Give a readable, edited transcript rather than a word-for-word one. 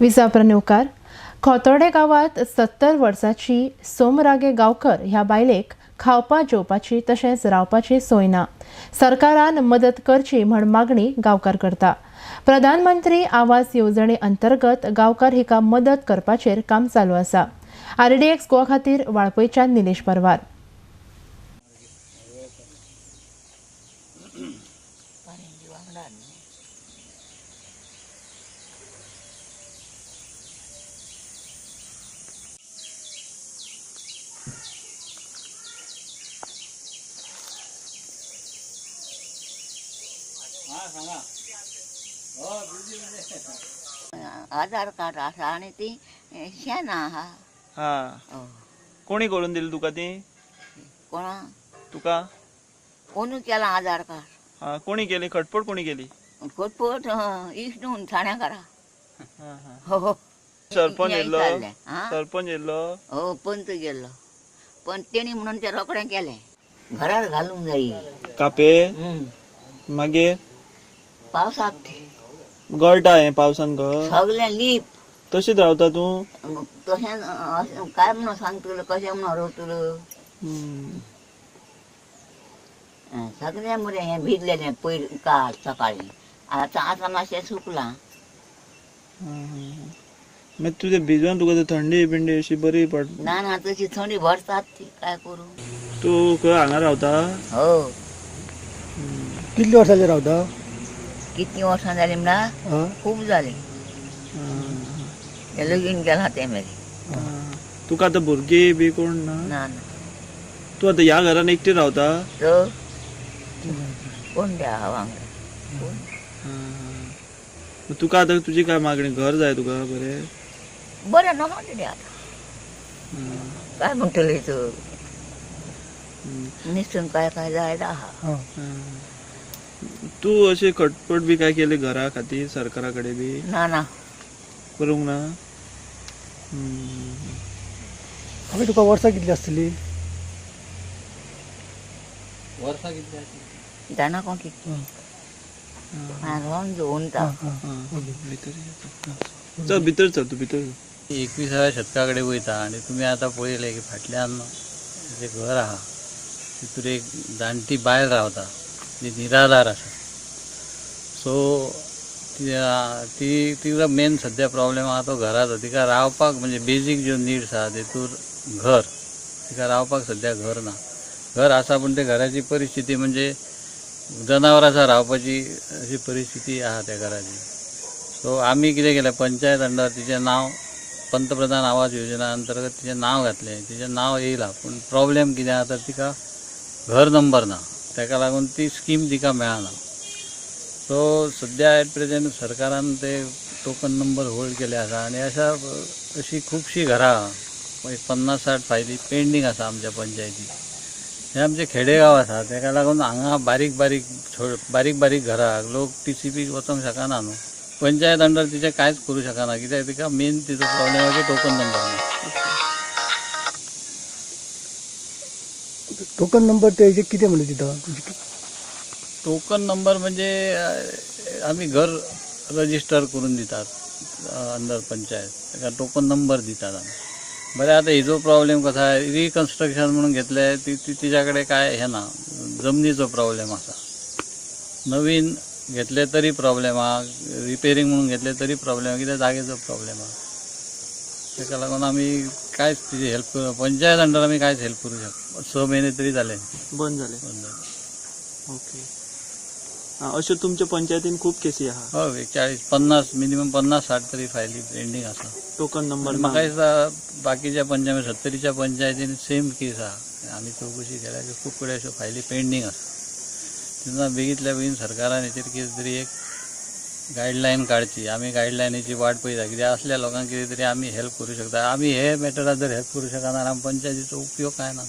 विजापूर नेवकार खोतोडे गांवांत 70 वर्साची सोमरागे गांवकर ह्या बायलेक खावपा जेवपाची तशेंच रावपाची सोय ना. सरकारान मदत करची म्हण मागणी गांवकार करता. प्रधानमंत्री आवास येवजणे अंतर्गत गांवकार हिका मदत करपाचेर काम चालू आसा. आरडीएक्स गोवा खातीर वाळपयच्यान निलेश परवार. आधार कार्ड आसा आनी ती शेणां आहा. हा, कोणी करून दिली तुका ती? कोणा तुका कोणी केला आधार कार्ड? हा, कोणी केली खटपट? कोणी केली खटपट? इश्णून ठाण्याकारा. हो, सरपंच येयल्लो? सरपंच येयल्लो? हो, पंच गेल्लो, पण तेणी म्हणून ते रोखडें केलें. घरार घालूंक जाय कापे. मागीर पावसाक गळटा हें पावसान घर सगळें लीप. तशीच रावता तूं? तशें काय म्हणून सांगतलो, कशें म्हणून रवतलो? सगळें मरे हें भिजलेलें पयर काल सकाळीं, आतां आतां मातशें सुकलां. मागीर तुजें भिजून तुका थंडी बिंडी अशी बरी पड ना? ना, तशी थंडी भरतात ती, काय करूं? तूं खंय हांगा रावता? हो. कितली वर्सां जाली रावता? कितली वर्सां जाली म्हणा? खूब जाली. लगीन केलां तें मेरेन. तुका आतां भुरगीं बी कोण ना? ना ना. तूं आतां ह्या घरान एकटी रावता? कोण त्या वांगडा. तुका आतां तुजी काय मागणी? घर जाय तुका बरें? बरें न्हू तें आतां काय म्हणटली तूं? निसून काय काय जाय आहा. तूं अशें खटपट बी काय केली घरा खातीर सरकारा कडेन बी? ना ना, करूंक ना. आमी तुका वर्सां कितली आसतली? वर्सां कितली आसतली जाणा कोण कितली? चल भितर चल, तूं भितर. 21व्या शतका कडेन वयता आनी तुमी आतां पळयलें की फाटल्यान जें घर आहा तितूर एक जाणटी बायल रावता, ती निराधार आसा. सो ती तिका मेन सद्या प्रॉब्लेम आहा तो घराचो. तिका रावपाक म्हणजे बेजीक ज्यो निड्स आहा तेतूर घर, तिका रावपाक सद्या घर ना. घर आसा पूण त्या घराची परिस्थिती म्हणजे जनावरां आसा रावपाची अशी परिस्थिती आहा त्या घराची. सो आमी कितें केलें, पंचायत अंडर तिचें नांव पंतप्रधान आवास योजना अंतर्गत तिचें नांव घातलें. तिचें नांव येयलां पूण प्रॉब्लेम कितें आहा तर तिका घर नंबर ना, ताका लागून ती स्कीम तिका मेळना. सो सद्या एट प्रेजेंट सरकारान ते टोकन नंबर होल्ड केले आसा आनी अशा अशी खुबशीं घरां 50-60 फायली पेंडींग आसा आमच्या पंचायतीक. हे आमचे खेडेगांव आसा ताका लागून हांगा बारीक बारीक बारीक बारीक घरां लोक टीसीपी वचोंक शकना न्हू. पंचायत अंडर तिचें कांयच करूं शकना कित्याक तिका मेन तिचो प्रॉब्लेम आसा टोकन नंबर ना. टोकन नंबर ते कितें म्हणून दिता? टोकन नंबर म्हणजे आमी घर रजिस्टर करून दितात अंडर पंचायत, ताका टोकन नंबर दितात आमी. बरें, आतां हिजो प्रॉब्लेम कसो आहा, रिकन्स्ट्रक्शन म्हणून घेतलें ती तिच्या कडेन काय हें ना, जमनीचो प्रॉब्लेम आसा. नवीन घेतले तरी प्रॉब्लेम आहा, रिपेरींग म्हणून घेतले तरी प्रॉब्लेम, कित्याक जागेचो प्रॉब्लेम आहा. ताका लागून आमी कांयच तिची हेल्प करूं पंचायत अंडर आमी कांयच हेल्प करूं शकना. 6 म्हयने तरी जाले बंद जाले. बंद जाले. ओके. अश्यो तुमच्या पंचायतीन खूब केसी आहा? हय, 40-50 मिनिमम 50-60 तरी फायली पेंडींग आसा. टोकन नंबर म्हाका दिसता बाकीच्या पंचायती 70च्या पंचायतीन सेम केस आहा. आमी चवकशी केल्या की खूब कडेन अश्यो फायली पेंडींग आसा. तेन्ना बेगींतल्या बेगीन सरकारान हेचेर कितें तरी एक गायडलायन काडची. आमी गायडलायनीची वाट पळयता कित्याक असल्या लोकांक कितें तरी आमी हेल्प करूं शकता. आमी हे मॅटराक जर हेल्प करूं शकना आमी पंचायतीचो उपयोग कांय ना.